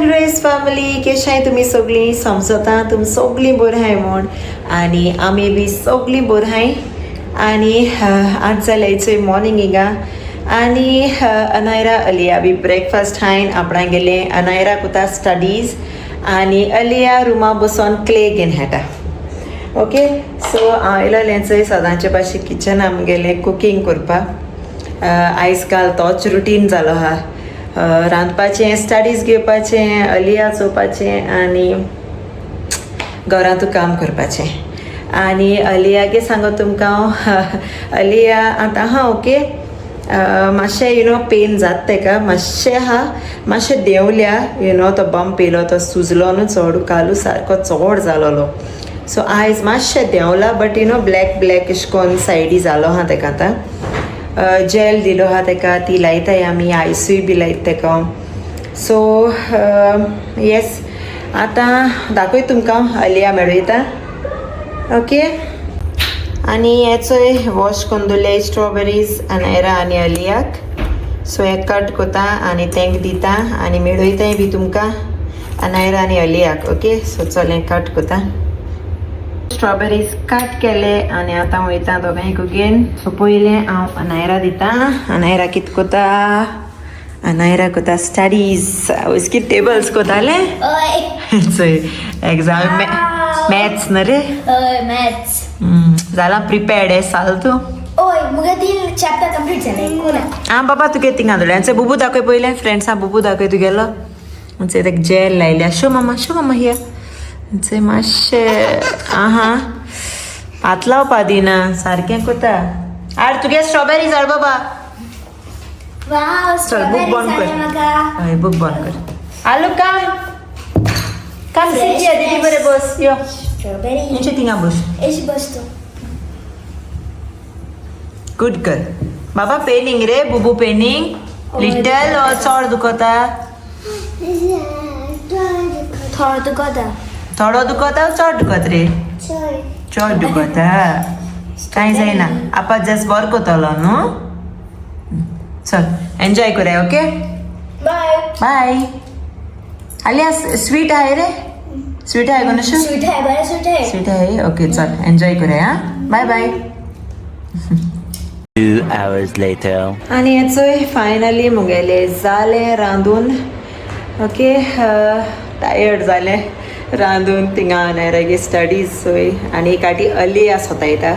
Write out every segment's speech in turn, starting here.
Grace family, केशाय तुमी सगळीं? समजता तुमी सगळीं बरीं आहाय म्हूण आनी आमी बी सगळीं बरीं आहाय. आनी आज जाल्याचोय मॉर्निंग हिंगा आनी अनायरा अलिया बी ब्रेकफास्ट हायन आपणा गेले. अनायरा कोता स्टडीज आनी अलिया रुमा बसोन क्ले घेवन खेळटा. ओके, सो हांव येयलोलें चोय सदांचे भाशेन किचन आमगेलें कुकींग करपाक. आयज काल तोच रुटीन जालो आहा, रांदपाचें, स्टडीज घेवपाचें, अलिया चोवपाचें आनी घरांतू काम करपाचें. आनी अलियागे सांगो तुमकां हांव, अलिया आतां आहा ओके, मातशें you know pen जाता तेका मातशें आहा, मातशें देंवल्या. You know तो बंप येयलो तो सुजलो न्हू चड, कालू सारको चड जालोलो. सो आयज मातशें देंवला, but you know black black अशें कोन्न सायडी जालो आहा तेका. आतां जेल दिलो आहा तेका, ती लायताय आमी, आयसूय बी लायता तेका. सो येस, आतां दाखय तुमकां अलिया मेळयता. ओके, आनी हेचोय वॉश करून दवरले स्ट्रॉबेरीज अनायरा आनी अलियाक. सो हे कट कोता आनी तेंक दिता आनी मेळयताय बी तुमकां अनायरा आनी अलियाक. ओके, सो चल हें कट कोता. स्ट्रॉबेरीज कट केले आनी आतां वयता दोगांयक घेवन. सो पयलें हांव अनायरा दिता. अनायरा कित कोता? अनायरा कोता स्टडीज, उसकी टेबल्स कोताले. ओय. चोय, एग्जाम मॅथ्स न रे? ओय, मॅथ्स. जाला प्रिपेर्ड आहे साल तूं? ओय, मुगे तीन चॅप्टर कंप्लीट जाले कोण. आं बाबा, तुगे थिंगा दोळ्यांचे बुबू दाखय पयलें फ्रेंड्सां, बुबू दाखय तुगेलो. म्हणजे तेका जेल लायल्या. शो मामा, शो मामा here. म्हणजे मातशें आहा, हात लावपा दिना, सारकें कोता. आड तुगे स्ट्रॉबेरी हाड बाबा. वाव. चल, बुक बंद स्ट्रॉबेरी कर. म्हाका. हय, बुक बंद कर. आलू, काम काम. Fresh, sit दीदी, बरें बस, यो. स्ट्रॉबेरी. हेंचे थिंगा बस. एशी बस तूं. गुड कर बाबा. पेनिंग रे बुबू? पेनिंग लिटल और चड दुखता? थोडो दुखता. थोडो दुखता, चड दुखत रे? चड दुखता. कांय जायना, आपा जस्ट बर कोतलो न्हू. चल, एन्जॉय करूया. ओके. बाय. बाय. आलिया, स्वीट आहे रे? स्वीट आहे कोण? स्वीट आहे, बरं स्वीट आहे. स्वीट आहे. ओके, चल, एन्जॉय करूया. हां, बाय बाय. 2 hours later. आनी हेचोय फायनली मुगेले जालें रांदून. ओके, टायर्ड जालें रांदून. थिंगा अनायरागे स्टडीज चोय आनी एक आटी अली सोतायता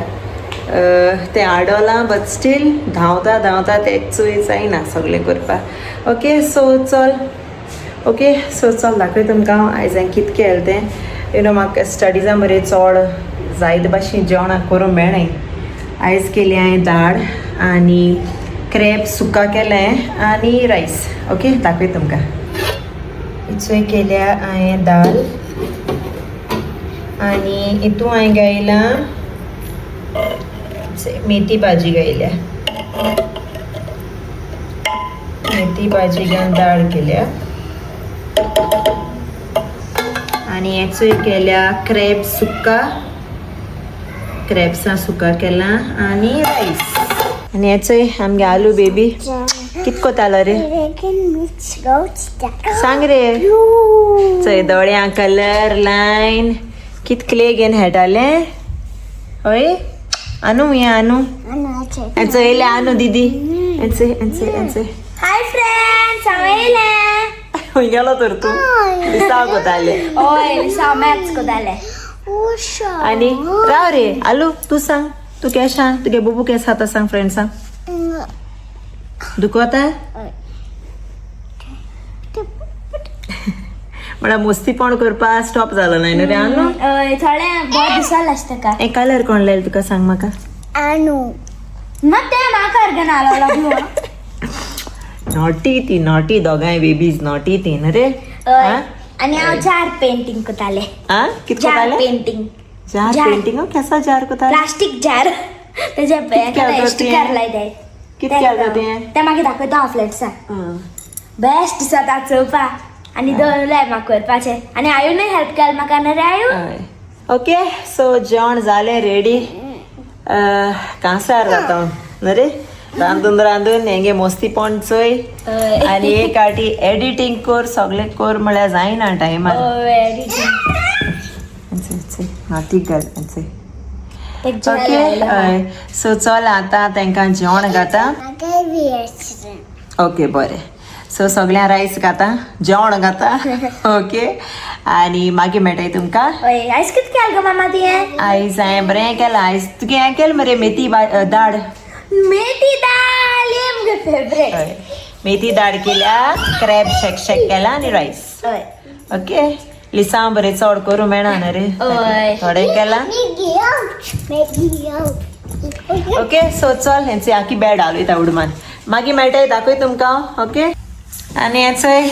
तें आडोलां, बट स्टील धांवता धांवता तें चोय जायना सगळें करपाक. ओके, सो चल, ओके, सो चल दाखय तुमकां आयज हांवें कितें केलें तें. You know म्हाका स्टडिजा मरे चड जायत भाशेन जेवणां करूंक मेळनाय. आयज केली हांवें दाळ आनी क्रॅब सुका केलें आनी रायस. ओके, दाखय तुमकां. इचोय केल्या हांवें दाल आनी हितून हांवें घायलां मेथी भाजी घायल्या. मेथी भाजी घेवन दाळ केल्या आनी हेचोय केल्या क्रॅब सुका, क्रॅब्सां सुका केलां आनी रायस. आनी हेचोय आमगे आलू बेबी कित कोतालो रे? सांग रे. चोय, दोळ्यां कलर लायन कित क्ले घेवन खेळटालें. हय आनू, हें आनू हेचो येयलें. आनू दिदी, हेंचे हेंचे हेंचे. हाय फ्रेंड्स, हांव येयलें. खंय गेलो तर तूं? लिसांव कोतालें? ओय, लिसांव मॅथ्स कोतालें. आनी राव रे आलू, तूं सांग, तूं केशा, तुगे बुबू केस आतां सांग फ्रेंड्सां. दुखता म्हळ्यार मस्तीपण करपा स्टॉप जालो ना न्हू रे आनू? हय, थोडे बरें दिसोल आसता का. हें कलर कोण लायलो तुका, सांग म्हाका. आनू मग ते म्हाका अर्गन आलो लागलो. नॉटी ती, नॉटी दोगांय बेबीज, नॉटी ती न्हू रे? हय, आनी हांव जार पेंटींग कोताले. आ, कित जार कोताले? पेंटींग. जार? जार. पेंटिंग केसा जार कोताले? प्लास्टीक जार, तेजे केलं ते? स्टिकर लायताय. कित केलं तें? ते मागीर दाखयता हांव फ्लॅट्सान. बेस्ट दिसता चोवपाक आनी दवरलाय म्हाका करपाचें आनी आयूनय हेल्प केल म्हाका न्हू रे आयू? हय. ओके, सो जेवण जालें रेडी, कांसार जाता न्हू रे. रांदून रांदून हेंगे मस्तीपण चोय हय. आनी एक आटी एडिटींग कर, सगळें कर म्हळ्यार जायना टायमार. हय. नातीक घाल. ओके, हय. सो चल आतां तांकां जेवण घाता. ओके, बरें. सो सगळ्यां रायस खाता, जेवण खाता. ओके, आनी मागीर मेळटाय तुमकां. हय, आयज कितें केलें गो मामा तुवें? आयज हांवें बरें केलां. आयज तुगे हें केलें मरे, मेथी दाळ. मेथी दाल हे मुगे फेवरेट. हय, मेथी दाळ केल्या, क्रॅब शेक शेक केला आनी रायस. हय. ओके, लिसांव बरें चड करूं मेळना न्हू रे. हय. थोडें केलां. ओके, सो चल, हेंचे आखी बॅड हालयता उडमान, मागीर मेळटाय, दाखय तुमकां. ओके, आनी हेचय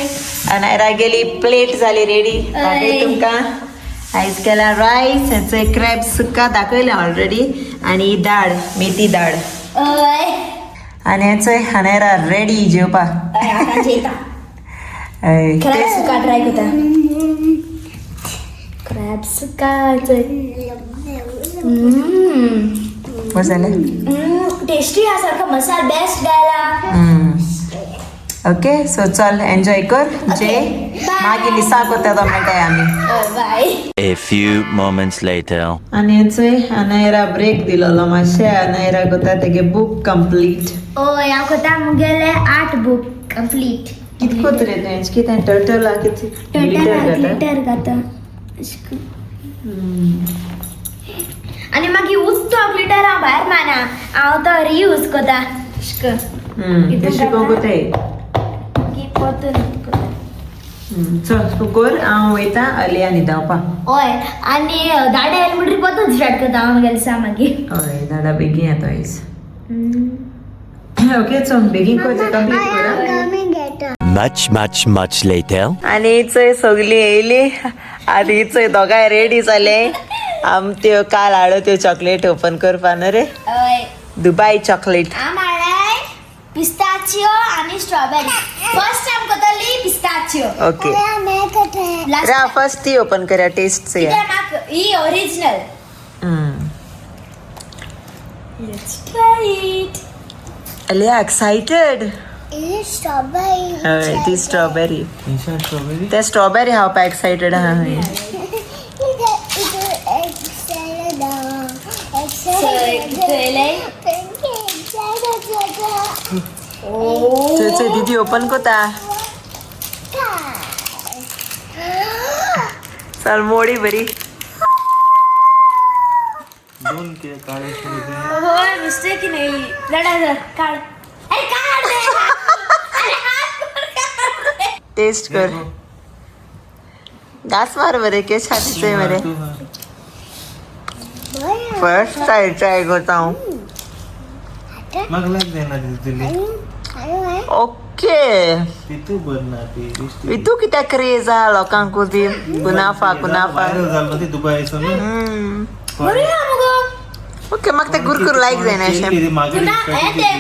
अनायरा गेली, प्लेट जाली रेडी, दाखय तुमकां. आयज केला रायस, हेचय क्रॅब सुक्का दाखयलें ऑलरेडी, आनी दाळ, मेथी दाळ. हय. आनी हेचय अनायरा रेडी जेवपाक. हय, आतां जेयता. हय. क्रॅब सुका ट्राय करता, क्रॅब सुका. बरें जालें. टेस्टी आसा सारको, मसाल बेस्ट घाला. ओके, सो चल, एन्जॉय कर जे, मागीर लिसा कोता तो मेळटाय आमी. बाय. A few moments later. आनी चोय, अनायरा ब्रेक दिलोलो मातशें, अनायरा कोता तेगे बूक कंप्लीट. हय, हांव कोता मुगेले 8 बूक कंप्लीट. कित कोत रे तुवें? कितें टर्टल कितें ग्लिटर घाता? ग्लिटर घाता आनी मागीर उस्तो ग्लिटर हांव भायर मारना, हांव तो रियूज कोता. तें शिकोवंक कोताय. मागीर परतून कोता. चल, तूं कर, हांव वयता अलिया न्हिदावपाक. हय, आनी दाडे आयले म्हणटकीर परतून स्टार्ट करता हांव म्हगेलें सा मागीर. हय, दादा बेगीन येता आयज. ओके, चल, बेगीन कर, तें कंप्लीट कर आं. Much, much, much later. आनी चोय सगळीं येयली आनी चोय दोगांय रेडी जाले. आम त्यो काल हाडलो त्यो चॉकलेट ओपन करपा न्हू रे. हय. दुबाय चॉकलेट. हांव हाडलाय पिस्ताचियो आनी स्ट्रॉबेरी. फर्स्ट टायम करतली पिस्ताचियो. ओके रा, फर्स्ट ती ओपन करूया, टेस्ट चोया. कित्याक म्हाका ही original. Let's try it. Aliya excited. हय, ती स्ट्रॉबेरी, ते स्ट्रॉबेरी खावपा एक्सायटेड आहा. हय. चोय चोय, दिदी ओपन कोता. चल, मोडी बरी. दोन के काळे. होय, मिस्टेक नाही. लढा धर, काढ. अरे काढ रे. अरे हात वर काढ रे. टेस्ट कर, घास मार बरे, केस छातीचे मरे. फर्स्ट टाइम ट्राय करता हांव. म्हाका लायक जायना ती तुली. ओके. तितू बरं ना ती दिसती. वितू कित्याक क्रेज आहा लोकांक ती कुनाफा कुनाफा. व्हायरल जाल्लो ती दुबयचो न्हू. बरी आहा मुगो. ओके, म्हाका ते कुरकुर लायक जायना अशें. मागीर पुन्हा हे ते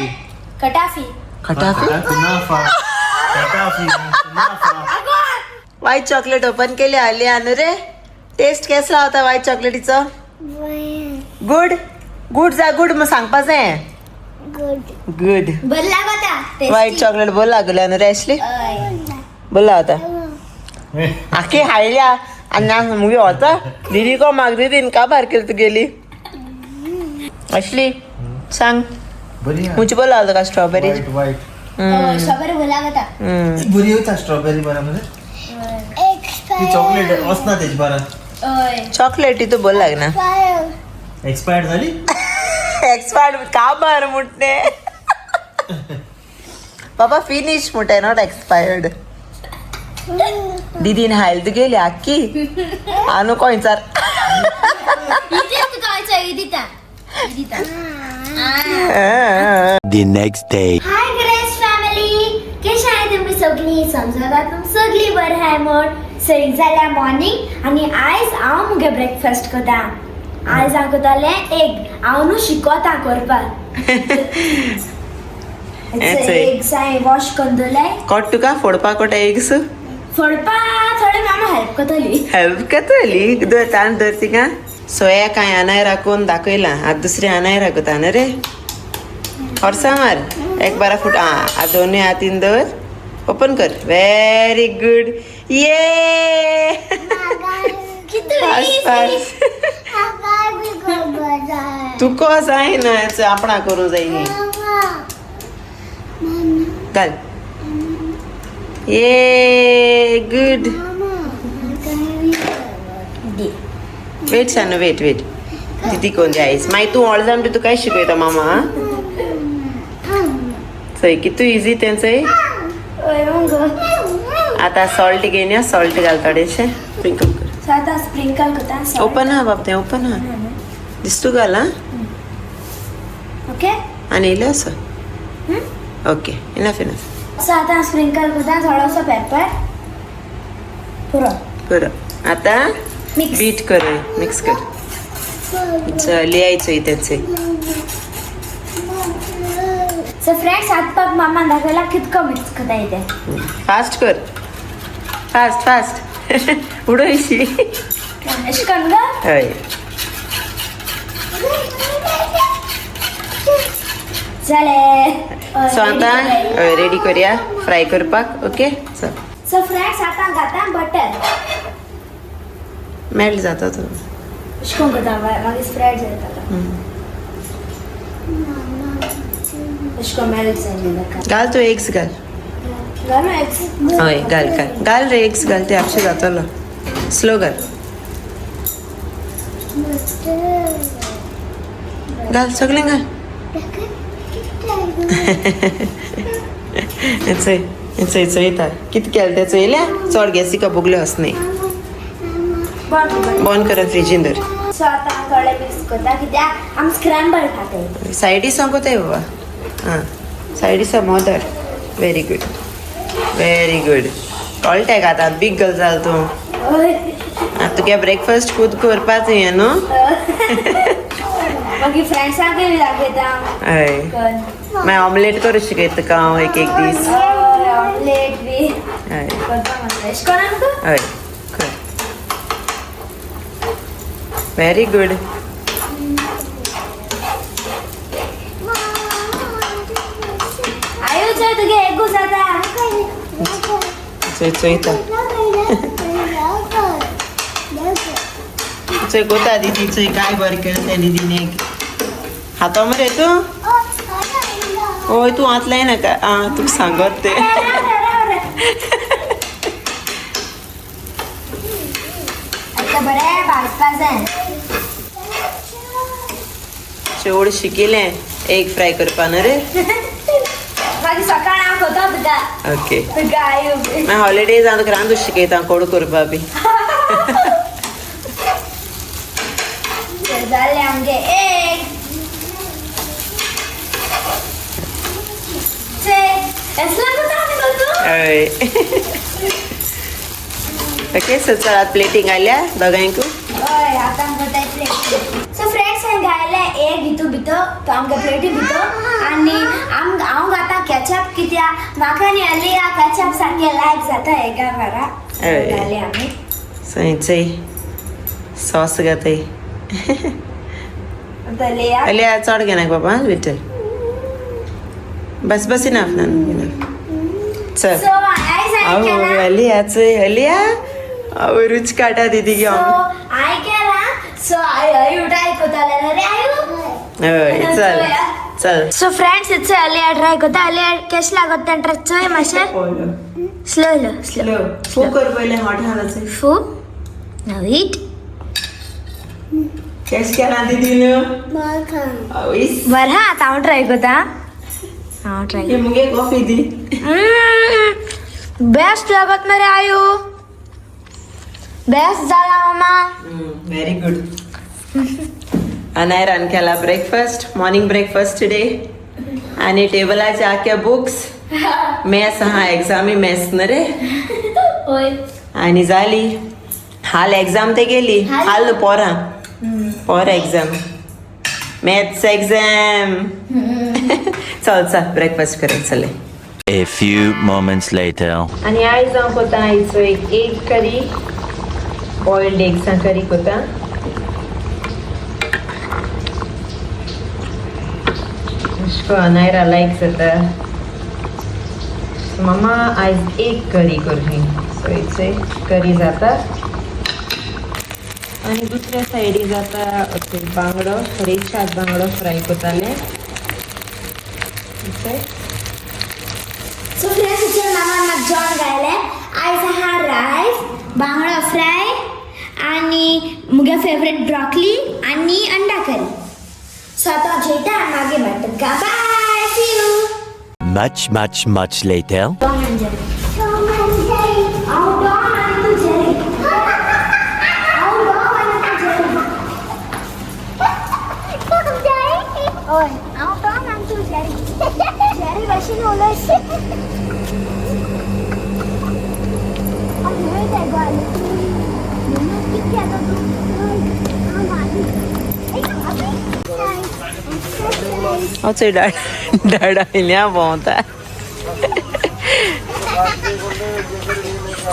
कटाफी. खटाफी. कुनाफा, कटाफी, कुनाफा. व्हाईट चॉकलेट ओपन केली आली न्हू रे. टेस्ट केसला होता व्हाईट चॉकलेटीचो? गुड गुड जा, गुड मग सांगपा जाय. गुड. बरं लागता. व्हाईट चॉकलेट बोल लागल्या न्हू रे आसली, बोला होता. आखी हाडल्या आनी मुगे होता दिदी को माग, दिदीन काबार केली तुगेली. असली सांग. बरी. मुझे बोला होता का स्ट्रॉबेरी? White white. स्ट्रॉबेरी बरं लागता. बरी येता स्ट्रॉबेरी बरं म्हणजे ती चॉकलेट असना तेजी बरं. हय. चॉकलेट तू बोल लागना. एक्सपायर्ड झाली. एक्सपायर्ड काबार मुटणे बाबा, फिनिश मुटे, not expired. दीदीन हायल तुगेली आक्की आनु कोयचार. इथे तुका वयचो इदिता इदिता. The next day. Hi grace family, कशी आहे तुम्ही सगळी? समजता तुम सगळी बरं आहे म्हण. सई जाल्या मॉर्निंग आनी आयज हांव मुगे ब्रेकफास्ट करता. आयज हांव करतालें एग. हांव न्हू शिकोता करपाक. एग्स हांवें वॉश करून दवरले. कोट तुका फोडपाक कोटा एग्स? फोडपा थोडे मामा हेल्प करतली. हेल्प करतली. धर तान, धर तिका. सोया कांय आनाय राखून दाखयला, आतां दुसरी आनाय राखता न्हू रे. हॉर्सा मार एक बारा फुट. आ दोनूय हातीन धर, ओपन कर. व्हेरी गुड, ये फास्ट फास्ट. तुका जायना, आपणा करूं जाय न्ही. घाल, ये गुड. वेट सानू, वेट वेट, दिदी कोण आयस मागीर तूं व्हड जावन तुका काय शिकयता मामा. चोय कितू इजी तें चोय. आतां सॉल्ट घेवन या, सॉल्ट घाल थोडेशें, स्प्रिंकल कर. आतां स्प्रिंकल करता. ओपन हा बाब, तें ओपन हा, दिस्तू घाल. हा ओके, आनी इल्लें आसा. Okay, enough enough. So आतां स्प्रिंकल करता थोडोसो पेपर पुरो. पुरो. आतां बीट कर, मिक्स कर. लियायचो तेच. सो फ्रेंड्स, आतां मामा दाखयला कितको मिक्स करता ते. फास्ट कर, फास्ट फास्ट, उडयशी. अशें करून गो. हय जालें. सो आतां रेडी करूया फ्राय करपाक. ओके चल. सो फ्रेंड्स, आतां घाता बटर. मेल्ट जाता तो. अशें करून करता, मागीर स्प्रेड जाता. अशें करून मेल्ट जायना. घाल तूं एग्स घाल. घालू एग्स? हय घाल घाल घाल रे, एग्स घाल, ते आपशे जातलो. स्लो घाल, घाल सगळें घाल. चोय चोय चोयता कितें केलें तें चोयल्या. चड गॅसिका बोगल्यो आस न्ही. बंद कर, फ्रिजीन धर. सो आतां थोडे मिक्स करता, कित्याक आमी स्क्रॅम्बल खाताय. सायडी सांगोताय बाबा. आं सायडी mother. Very good very good. कळटा का आतां बीग गर्ल जाल तूं. आतां तुगे ब्रेकफास्ट खूद करपाच हें न्हू. मागीर फ्रेंड्सांकूय बी दाखयता. हय, मागीर ऑमलेट करूं शिकयता तुका हांव एक एक दीस. ऑमलेट बी हय करता म्हणटा. अशें कोण आमकां? हय कर. Very good. आयु चोय तुगे एगू जाता. चोय चोयता चोय कोता दिदी, चोय काय बरें केलें तें दिदीन. एक खाता मरे तूं? हय तूं हात लायनाका. आं तुका सांगत तें. आतां बरें भाजपा जाय. चेवड शिकिलें एग फ्राय करपा न्हू रे. मागीर सकाळ हांव कोता तुका. ओके, तुका आयु. मागीर हॉलिडेज हांव तुका रांदू शिकयता कोड करपा बी. जालें आमगे एग. हय ओके, सो चल आतां प्लेटींग घालया दोगांयकू. हय आतां आमकां प्लेट. सो फ्रेंड्स, हांवें घायलें एग हितू भितर, तो आमकां प्लेटी भितर. आनी हांव घाता केचप, कित्याक म्हाका न्ही आलिया केचप सारकें लायक जाता एगा बारा. घालें आमी. चोय चोय सॉस घाताय. अलिया चड घेनाक बाबा लिटल. बस बस, इनफ ना इनफ. चल. सो आयज हांवें केलां. अलिया चोय, अलिया रुच काडटा दिदी सो घेवन. हांवें केलां. सो आयु ट्राय करतालें रे आयु. हय चल चल. So friends, it's Aliya try करता. अलिया केश लागत तें ट्राय चोय मातशें. Slow slow. फू कर पयलें हॉट घालाचें. फू नाव ईट. केश केलां दिदीन? बरें हा, आतां हांव ट्राय करता. हांव ट्राय. मुगे कॉफी दी. बेस्ट लागत मरे आयु, बेस्ट जाला मामा. Very good. अनायरान केला ब्रेकफास्ट, मॉर्निंग ब्रेकफास्ट टुडे. आनी टेबलाचे आख्या बुक्स मॅस आहा, एग्जामी मॅस न्हू रे. हय. आनी जाली हाल एग्जाम ते गेली हाल न्हू पोरां पोर एग्जाम, मॅथ्स एग्जाम. चल चल ब्रेकफास्ट कर चले. A few moments later. आनी आयज हांव कोता आयचो एक एग करी, बॉयल्ड एग्सां करी कोता. अशें करून अनायरा लायक जाता. सो मामा आयज एक करी करली. सो it's करी जाता आनी दुसऱ्या सायडी जाता अशें बांगडो, रेशाद बांगडो फ्राय करताले. सो फ्रेंड्स, इचर मामान म्हाका जेवण घायलें. आयज आहा रायस, बांगडो फ्राय आनी मुगे फेवरेट ब्रॉकली आनी अंडा करी. सो आतां हांव जेयता आनी मागीर मेळटा तुमकां. Bye, see you. Much, much, much later. Tom and Jerry. हांव टॉम आनी तूं जेरी. हांव टॉम आनी तूं जेरी. हय, हांव टॉम आनी तूं जेरी. जेरी भाशेन उलय. हांव चोय डाडा आयल्या भोंवता.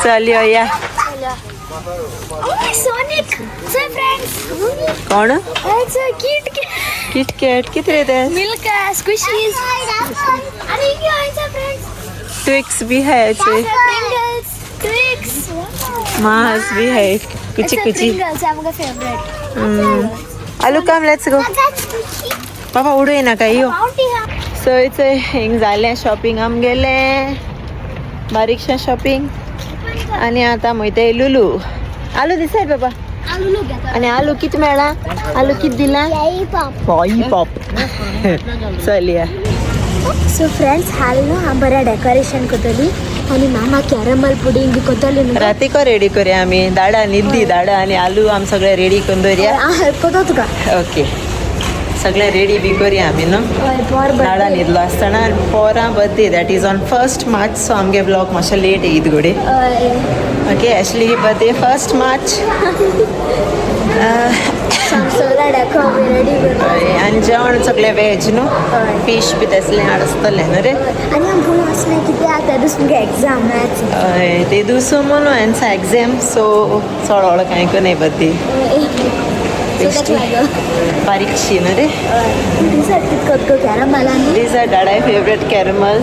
चल यो या. Oh, Sonic! So friends! कोण? It's a Kit Kat. KitKat कितें रे तें? Milk, squishies. अरे it's a friends. Twix B हाय चोय. Pringles, Twix. Mars B high. Kuchi Kuchi. Pringles are my favorite. Alu come, let's go. बाबा उडय नाका यो. Bounty. सो चोय हिंग जालें शॉपिंग आमगेलें, बारीकशें शॉपिंग. आनी आतां वयताय लुलू. आलू दिसाय बाबा. आनी आलू कितें मेळ्ळा? आलू कितें दिला? पॉप. चल या. सो फ्रेंड्स, हाल न्हू हांव बरें डेकोरेशन करतली आनी मामा कॅरमल पुडींग बी करतली न्हू. रातीको रेडी करूया आमी. दाडा निद्दी दाडा आनी आलू आमी सगळे रेडी करून दवरया. हांव हेल्प करता तुका. ओके, सगळे रेडी बी करूया आमी न्हू. हय, पोर दाडा न्हिदलो आसतना आनी पोरां birthday, that is on 1 March. So आमगे ब्लॉग मातशें लेट येयत घोडे. हय. ओके, एशली बर्थडे 1 मार्च. सगळें डेको रेडी करता. आनी जेवण सगळें वेज न्हू, फीश बी तसलें हाड आसतलें न्हू रे. आनी आमकां वचना कित्याक त्या दीस मुगे एग्जाम मॅथ्स. हय, ते दुसरो म्हणून एन्सा एग्जाम. सो चड व्हडलो कांय करनाय बर्थडे. सो ताका लागून बारीकशी न्हू रे. डिजर्ट कितें करता गो? कॅरमल आनी डिजर्ट डाडाय फेवरेट कॅरमल.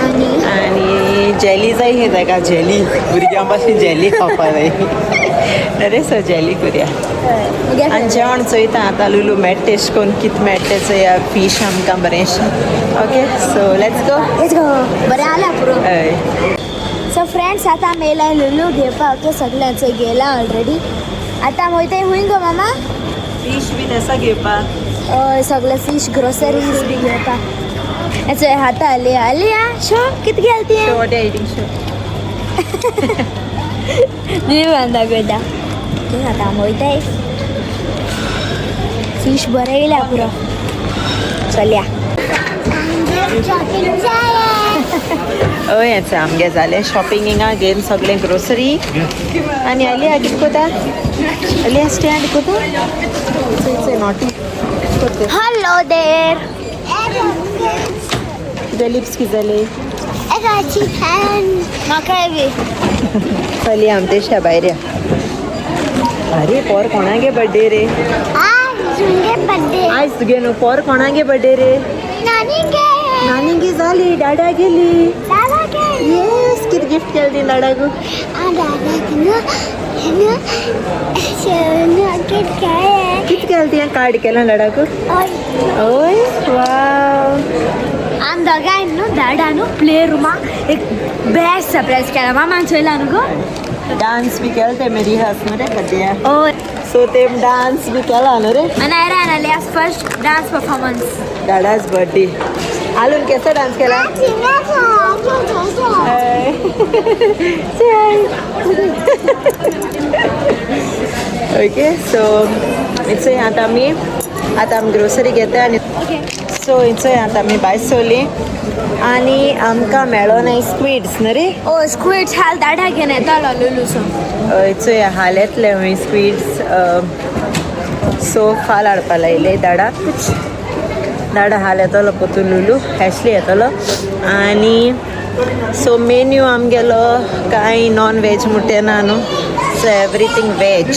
आनी आनी जेली जाय हे ताका. जेली भुरग्यां भाशेन जेली खावपा जाय रे. सो जेली करुया. मुगे आनी जेवण चोयता आतां लुलू मेळटा तेश करून कितें मेळटा तें चोया. फीश आमकां बरेंशें. Okay, so let's go. Let's go. बरें आल्या पुरो. हय. सो फ्रेंड्स, आतां आमी येयला लुलू घेवपाक. ओके, सगळ्यांचो गेला ऑलरेडी. आतां आमी वयताय खूंय गो मामा? फीश बी तसा घेवपाक. हय, सगळे फिश ग्रोसरीज बी घेवपाक. चोय हाता आली आली आ शो कितें घेतली ती? Show what eating show. जीवन दाखयता. आतां आमी वयताय. फिश बरें येयल्या पुरो. चलया. हय, हेंच आमगे जालें शॉपिंग हिंगा घेवन सगळें ग्रोसरी. आनी आलिया कितें कोता? आलिया स्टँड कोता. चोय नॉटी कोता. हॅलो देर. तुजे लिप्स कितें जाले? म्हाकाय बी. चलया आमी तेशा भायर या. अरे पोर कोणागे बर्थडे रे आयज तुगे न्हू? पोर कोणागे बर्थडे रे? नानीगे जाली, डाडा गेली. येस, कितें गिफ्ट केलें ती डाडाक? कितें केलें तुवें? कार्ड केलां डाडाक? ओय वाव. आम दोगांय न्हू दाडा न्हू प्ले रुमाक एक बेस्ट सरप्रायज केला मामान. चोयला न्हू गो? डान्स बी केलो तेमी रिहर्स न्हू रे बर्थडे. हय. सो तेम डान्स बी केला न्हू रे. आनी आयरा आनी फर्स्ट डान्स परफॉर्मन्स. दादा's बर्थडे. आलून कैसा डान्स केला? हाय. ओके, सो इचोय आतां आमी आतां आमी ग्रोसरी घेता आनी सो इचोय आतां आमी भायर सोली आनी आमकां मेळो नाय स्क्विड्स न्हू रे. ओ स्क्विड्स हाल दाडा घेवन येतालो लुलूसो. चोय हाल येतले हूंय स्क्विड्स. सो फाल हाडपा लायले दाडा. दाडा हाल येतलो पोतून लुलू एशली येतलो. आनी सो मेन्यू आमगेलो कांय नॉन वेज मुट्टे ना न्हू, so everything veg.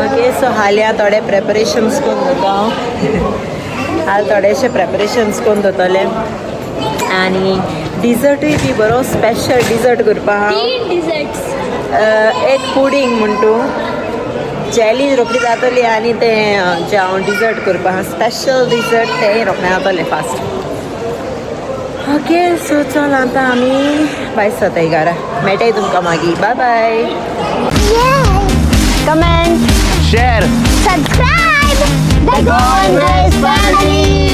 Okay, so हाल्यां थोडे प्रेपरेशन्स करून जाता हांव. आज थोडेशे प्रेपरेशन्स करून दवरतले आनी डिजर्टूय बी बरो स्पेशल डिजर्ट करपा आहा. तीन डिझर्ट्स. एक पुडींग म्हण तूं, जेली रोखडी जातली आनी तें जें हांव डिजर्ट करपा आहा स्पेशल डिजर्ट तेंय रोखडें जातलें फास्ट. ओके, सो चल आतां आमी भायर सरताय घरा. मेळटाय तुमकां मागीर. बाय bye. Comment, share, subscribe the Goan Family.